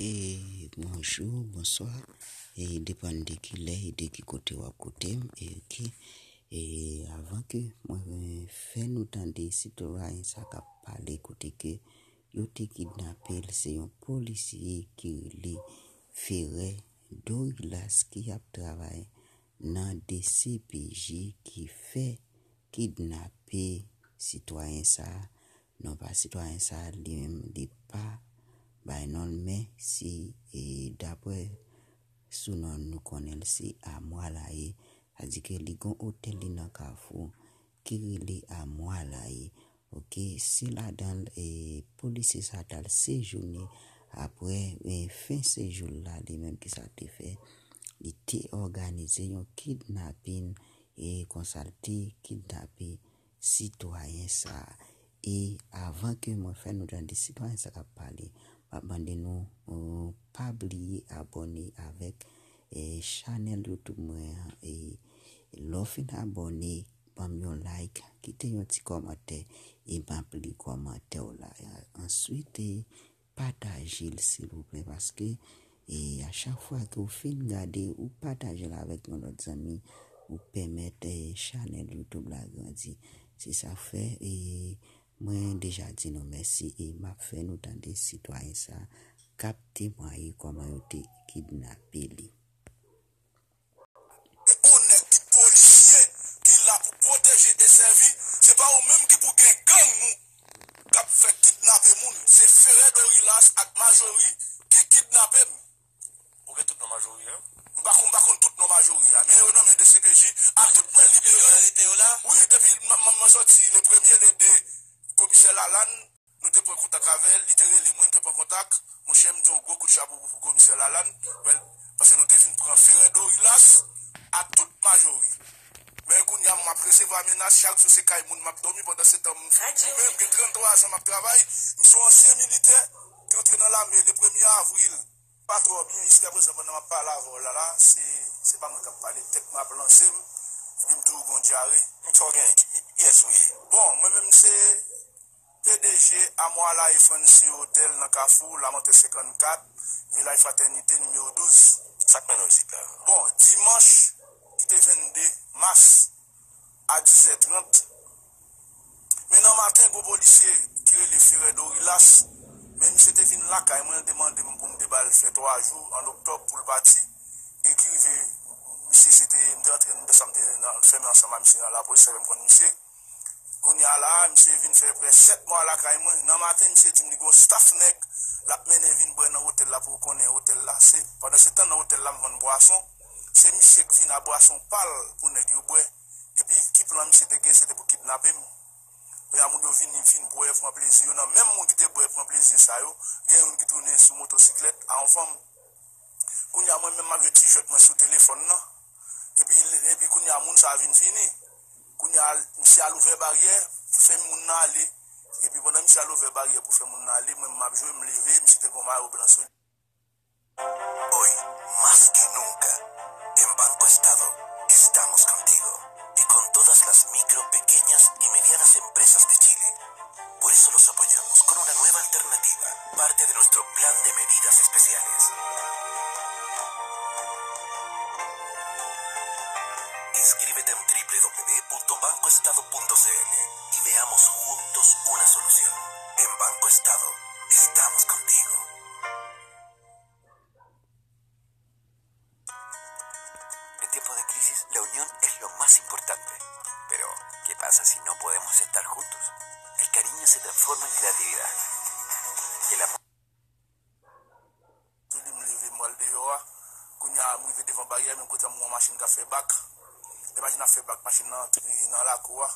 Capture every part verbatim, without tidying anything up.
E bonjou, bonswa. E depann de ki lè e de ki kote w ap koute m. E oke. E avan ke mwen fè nou tande sitwayen sa k ap pale kote ke yo te kidnape l, se yon polisye ki rele Ferre Dorilas ki ap travay nan D C P J ki fè kidnape sitwayen sa a. Non pa sitwayen sa a, li menm, li pa bay non l, men si, e, daprè sou non nou konnen l, se Amwalaye. Sa di ke li gon otèl li nan Kafou ki rele Amwalaye. Oke, se ladan l, e, polisye sa t al sejounen. Apre, e, fen sejou l la, li menm ki sa te fè, li te òganize yon kidnapin, e konsa l te kidnape sitwayen sa a. E avan ke mwen fè nou tande sitwayen sa k ap pale, m ap mande nou, eh, pa bliye abòne avèk, eh, chanèl YouTube mwen an. E lè w fin abòne, ban m yon like, kite yon ti kòmantè, e m ap li kòmantè w la. Answit, eh, pataje l, silvouplè, paske, e, a chak fwa ke w fin gade, ou pataje l avèk yon lòt zanmi, ou pèmèt, e, chanèl YouTube la grandi. Se sa k fè, e, mwen deja di nou mèsi, e m ap fè nou tande sitwayen sa k ap temwaye kòman yo te kidnape li. E yon nèg ki polisye, ki la pou pwoteje e sèvi, se pa ou menm ki pou gen gang ou k ap fè kidnape moun. Se Ferre Dorilas ak Majori ki kidnape m. Ou gen tout non Majori a? M pa konn, m pa konn tout non Majori a, men yo nonmen D C P J, a tout mwen libere. Yo arete yo la? Wi, depi m, m, mwen sòti le premye, le de, komisè Lalann, nou te pran kontak avè l, li te rele mwen, nou te pran kontak. Monchè, m di yon gwo kout chapo pou, pou komisè Lalann, paske nou te vin pran Ferre Dorilas a tout Majori. Men kounye a, m ap resevwa menas, chak jou se kay moun m ap dòmi, pandan se tan, mwen, m gen tranntwa zan m ap travay, m se yon ansyen militè ki antre nan lame le premye avril. Pa twò byen, jiskaprezan, pandan m ap pale avè w la, la, se, se pa mwen k ap pale, tèt mwen ap lanse m, epi m toujou gen yon dyare. Sa w genyen? Kiyès ou ye? Bon, mwen menm se P D G Amwalaye Franchi Hotel nan Kafou, Lamanten senkannkat, Vilaj Fratènite, nimewo douz. Sa k mennen w isit la? Bon, dimanch ki te vennde mas, a dizè trant. Men nan maten, gon polisye ki rele Ferre Dorilas, men misye te vin lakay mwen, l te mande m pou m te ba l fè twa jou an oktòb pou l pati. E ki rive, misye se te, m te antre, m te, sa m te nan, fèmen ansanm a misye nan lapolis, sa fè m konn misye. Kounye a la a, misye vin fè prè sèt mwa lakay mwen. Nan maten, misye di m li gon staf nèg l ap mennen vin bwè nan otèl la, pou w konnen otèl la. Se, pandan se tan nan otèl la, m vann bwason. Se misye k vin a bwason pa l pou nèg yo bwè. Epi ki plan misye te gen, se te pou kidnape m. Kounye a moun yo vini, vin bwè, pran plezi yo nan menm moun ki te bwè, pran plezi sa yo. Gen youn ki tounen sou motosiklèt a yon fanm. Kounye a mwen menm m ap jwe ti jwèt mwen sou telefòn nan. Epi, epi kounye a moun sa a vin fini. Kounye a misye al ouvè baryè, fè moun nan ale. Epi pandan misye al ouvè baryè pou fè moun nan ale, mwen m ap jwe, m leve, misye te gen yon mayo blan sou li. Hoy, más que nunca, en Banco Estado estamos contigo y con todas las micro, pequeñas y medianas empresas de Chile. Por eso los apoyamos con una nueva alternativa, parte de nuestro plan de medidas especiales. Inscríbete en w w w punto bancoestado punto c l y veamos juntos una solución. En Banco Estado, estamos contigo. En tiempos de crisis, la unión es lo más importante. Pero, ¿qué pasa si no podemos estar juntos? El cariño se transforma en creatividad. Y el amor. Epi m leve, m al deyò a. Kounye a, m rive devan baryè, menm kote a, m wè yon machin k ap fè bak. Lè machin ap fè bak, machin nan antre nan lakou a.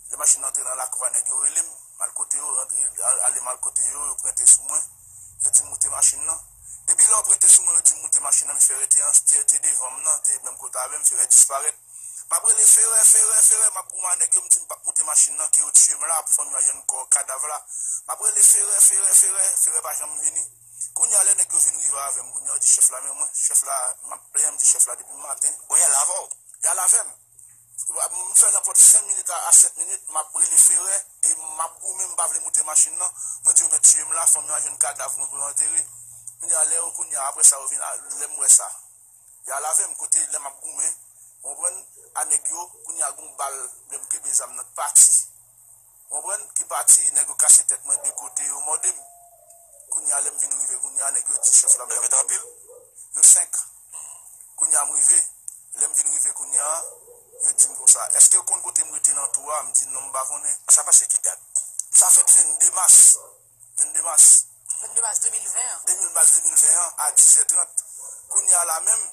Lè machin nan antre nan lakou a, nèg yo rele m. M al kote yo, rantre, al-, ale m al kote yo, yo prente sou mwen. Yo di m moute machin nan. Depi lè yo prente sou mwen, yo di m moute machin nan, misye Ferre te an, te, te devan m nan, te menm kote avè m, Ferre disparèt. M ap rele Ferre, Ferre, Ferre, m ap goumen ak nèg yo, m di m p ap moute machin nan, ke yo tiye m la, pou fanmi an jwenn kò, kadav la. M ap rele Ferre, Ferre, Ferre, Ferre pa janm vini. Kounye a, lè nèg yo vin rive avè m, kounye a, yo di chèf la, men mwen, chèf la, m ap plenyen, m di chèf la depi maten. Bon, y al avè w? Y al avè m. M fè nenpòt senk minit a, a sèt minit, m ap rele Ferre, e m ap goumen, m pa vle moute machin nan. Mwen di yo mèt tiye m la, fanmi an jwenn kadav mwen pou yo antere. Kounye a, lè yo, kounye a, apre sa, yo vin, a, lè m wè sa, y al avè m kote lè m ap goumen, ou konprann, a nèg yo, kounye a, gon bal, lè m kenbe zam nan, k pati. Ou konprann? Ki pati, nèg yo kase tèt mwen de kote, yo mòde m. Kounye a, lè m vin rive, kounye a, nèg yo di chèf la, yo fèt anpil? Yo senk. Kounye a, m rive, lè m vin rive kounye a, yo di m konsa, èske w konn kote m rete nan tou a? M di, non, m pa konnen. Sa pase ki dat? Sa fèt vennde mas. Vennde mas. Vennde mas de mil ven an. Vennde mas de mil ven an, a dizè trant. Kounye a la menm,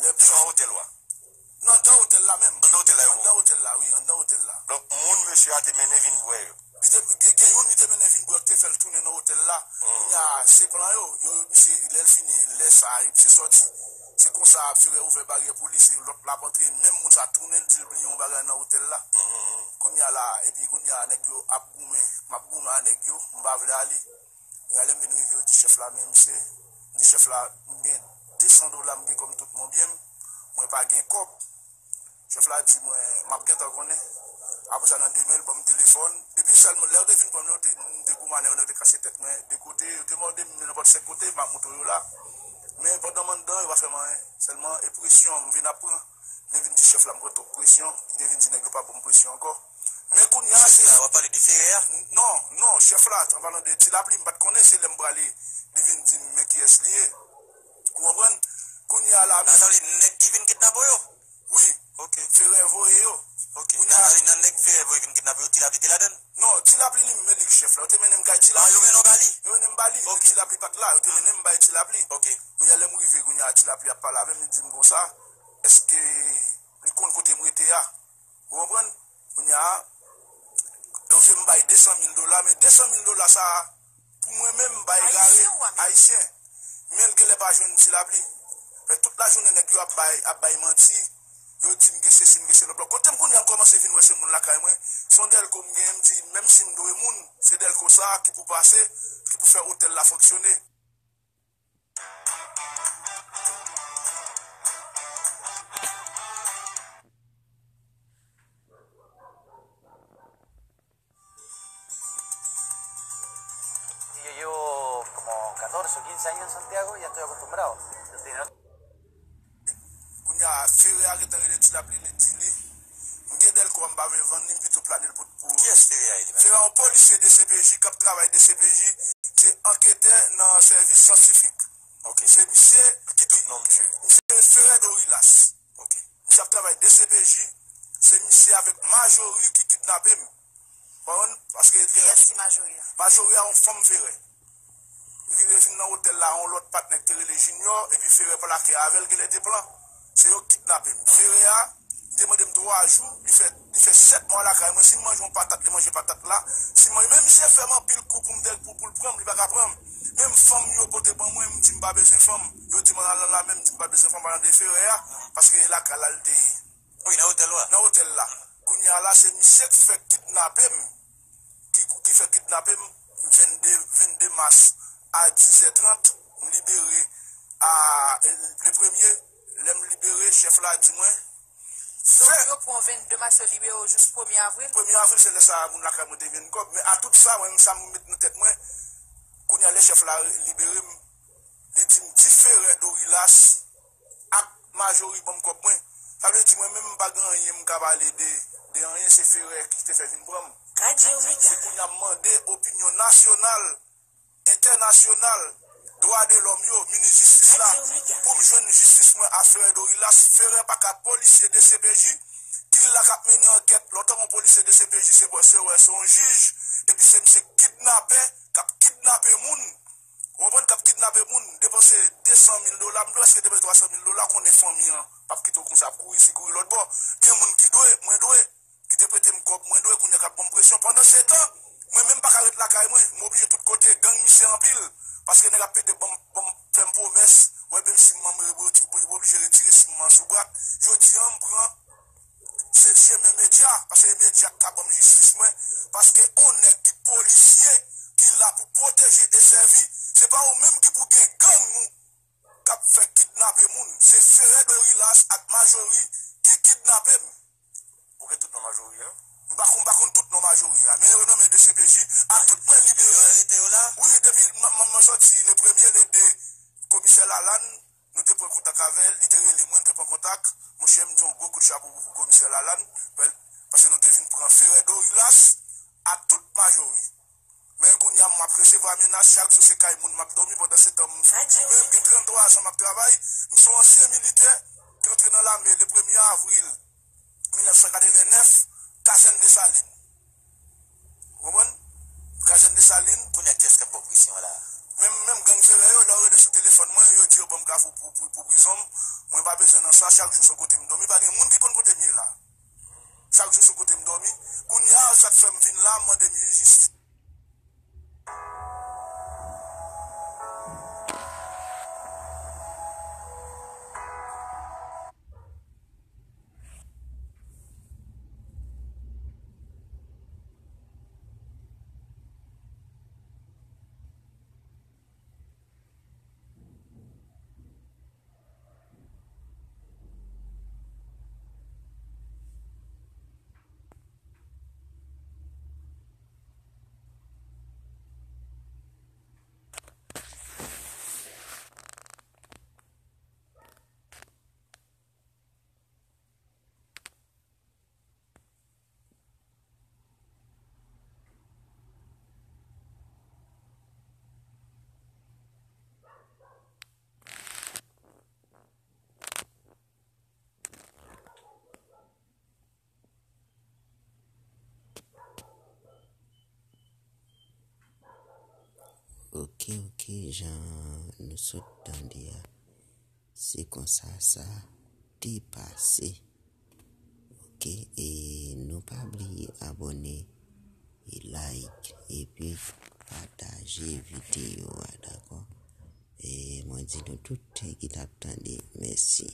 lè... Se nan otèl ou a? Non, anndan otèl la menm. Anndan otèl la, yo. Anndan otèl la, wi, anndan otèl la. Donk, moun mesye a te mennen vin bwè yo? Li te, gen, gen youn li te mennen vin bwè, ki te fè l tounen nan otèl la. Kounye a, se plan yo, yo, misye, lè l fini, lè sa a, misye sòti. Se konsa, Ferè ouvè baryè pou li, se lòt la ap antre, menm moun sa tounen, l di l bliye yon bagay nan otèl la. Kounye a la, epi kounye a, nèg yo ap goumen, m ap goumen a nèg yo, m pa vle ale. Kounye a, lè m vin rive, yo di chèf la, men misye, m di chèf la, m gen de san dola, m gen kòm tout mon byen m, mwen pa gen kòb. Chèf la di mwen, m ap gentan konnen. Apre sa, nan demen, l ban m telefòn. Depi sèlman, lè yo te vin pran m, yo te, m te goumen, yo te kase tèt mwen de kote, yo te mòde m nenpòt senk kote, m ap montre yo la. Men pandan m anndan, yo pa fè m anyen. Sèlman, e presyon, m vin ap pran. Li vin di chèf la, m pran twòp presyon. Li te vin di nèg yo pa ban m presyon ankò. Men kounye a, se... Chèf la, w ap pale de Ferè a? Non, non, chèf la, an palan de Ti Lapli, m pa t konnen, se lè m prale, li vin di m, men kiyès li ye. Ou konprann? Kounye a la, sa vle di nèg ki vin kidnape yo? Wi. Ok. Ferè voye yo. Ok. Kounye a, nan, nan nèg Ferè voye vin kidnape yo, Ti Lapli te ladan l? Non, Ti Lapli li menm li k chèf la. Yo te mennen m kay Ti Lapli. Ah, yo mennen w ba li? Yo mennen m ba li. Ok. Ti Lapli pa t la, yo te mennen m bay Ti Lapli. Ok. Kounye a, lè m rive, kounye a, Ti Lapli ap pale avè m, li di m konsa, èske li konn kote m rete a? Ou konprann? Kounye a, yo vle m bay de san mil dola, men de san mil dola sa a, pou mwen menm, m pa egare, ayisyen. Men l genlè pa jwenn Ti Lapli. Men tout lajounen nèg yo ap bay, ap bay manti. Yo di m gen sesi, m gen se lòt. Kote m kounye a, m kòmanse vin wè se moun lakay mwen. Se yon dèlko m gen, m di, menm si m dwe moun, se dèlko sa a ki pou pase, ki pou fè otèl la fonksyone. Io, io, como catorce o quince años en Santiago, ya estoy acostumbrado. Yo te... Kounye a, Ferè a gentan rele Ti Lapli, li di li, m gen dèlko a, m pa vle vann li, m pito plane l pou, pou... Kiyès Ferè a ye li menm? Ferè a yon polisye D C P J k ap travay D C P J, se anketè nan sèvis syantifik. Ok. Se misye ki... Tout non, mesye. Misye Ferè Dorilas. Ok. Misye ap travay D C P J, se misye avèk Majori ki kidnape m. Konprann? Paske... Kiyès ki Majori a? Majori a yon fanm Ferè. Li te vin nan otèl la, yon lòt patnè ki te rele Junior, epi Ferè plake avè l, genlè te plan. Se yo k kidnape m. Ferè a te mande m twa jou, li fè, li fè sèt mwa lakay mwen, si m manje yon patat, li manje patat la. Si m manje, men misye fè m anpil kou pou m te, pou, pou l pran m, li pa ka pran m. Menm fanm yo pote ban mwen, m di m pa bezwen fanm. Yo di m al nan lame, m di m pa bezwen fanm, al nan de Ferè a, paske lakay la l te ye. Wi, nan otèl la. Nan otèl la. Kounye a la, se misye k fè kidnape m. Ki, ki fè kidnape m vennde, vennde mas a dizè trant, m libere a, le premye, lè m libere, chèf la di mwen, donk, yo pran w vennde mas, yo libere w jis premye avril? Premye avril, se lè sa a moun lakay mwen te vin kòb. Men a tout sa, mwen menm sa m met nan tèt mwen, kounye a lè chèf la libere m, li di m, di Ferè Dorilas ak Majori ban m kòb mwen. Sa vle di mwen menm m pa gen anyen m ka pale de, de anyen, se Ferè ki te fè vin pran m. Se kounye a m mande opinyon nasyonal, entènasyonal, dwa de lòm yo, minis jistis la, pou m jwenn jistis mwen a Ferè Dorilas. Ferè pa ka polisye D C P J, ki la k ap mennen ankèt. Lòt yon polisye D C P J, se, se, se yon jij, epi se misye kidnapè k ap kidnape moun. Ou konprann, k ap kidnape moun, depanse de san mil dola, m prèske depanse twa san mil dola, konnen fanmi an p ap kite w konsa, ap kouri isi, kouri lòt bò. Gen moun ki dwe, mwen dwe, ki te prete m kòb, mwen dwe, kounye a k ap ban m presyon. Pandan se tan, mwen menm pa ka ret lakay mwen, m oblije tout kote, gang misye anpil, paske nèg ap pede ban m, ban m, fè m pwomès, wè menm si m manm, m oblije retire sim mwen sou bwat. Jodi a, m pran se chemen medya, paske e medya k ka ban m jistis mwen, paske on nèg ki polisye, ki la pou pwoteje e sèvi, se pa ou menm ki pou gen gang ou k ap fè kidnape moun, se Ferè Dorilas ak Majori ki kidnape m. Ou gen tout non Majori a? M pa konn, m pa konn tout non Majori a, men yo nonmen D C P J, a tout mwen libere. Yo arete yo la? Wi, depi m, m, m, Santi le premye, le de, komisè Lalann, nou te pran kontak avè l, li te rele mwen, nou te pran kontak. Monchè, m di yon gwo kout chapo pou, pou komisè Lalann, pa-, paske nou te vin pran Ferè Dorilas ak tout Majori. Men kounye a, m ap resevwa menas, chak jou se kay moun m ap dòmi, pandan se tan m, mwen menm, gen tranntwa zan m ap travay, m se yon ansyen militè ki antre nan lame le premye avril mil nèf san katreven nèf, kazèn Desalin. Ou konprann? Kazèn Desalin. Kounye a, kiyès k ap ba w presyon la? Menm, menm gang Ferè yo, lè yo rele sou telefòn mwen, yo di yo ban m kafou pou, pou, pou prizon m. Mwen pa bezwen nan sa, chak jou se kote m dòmi, pa gen moun ki konn kote m ye la. Chak jou se kote m dòmi. Kounye a, sa k fè m vin la, m mande m jistis. Ok, ok, jan nou sot tande a, se konsa sa te pase. Ok, e nou pa bliye abòne, e like, epi pataje videyo a, dakò? E mwen di nou tout ki t ap tande, mèsi.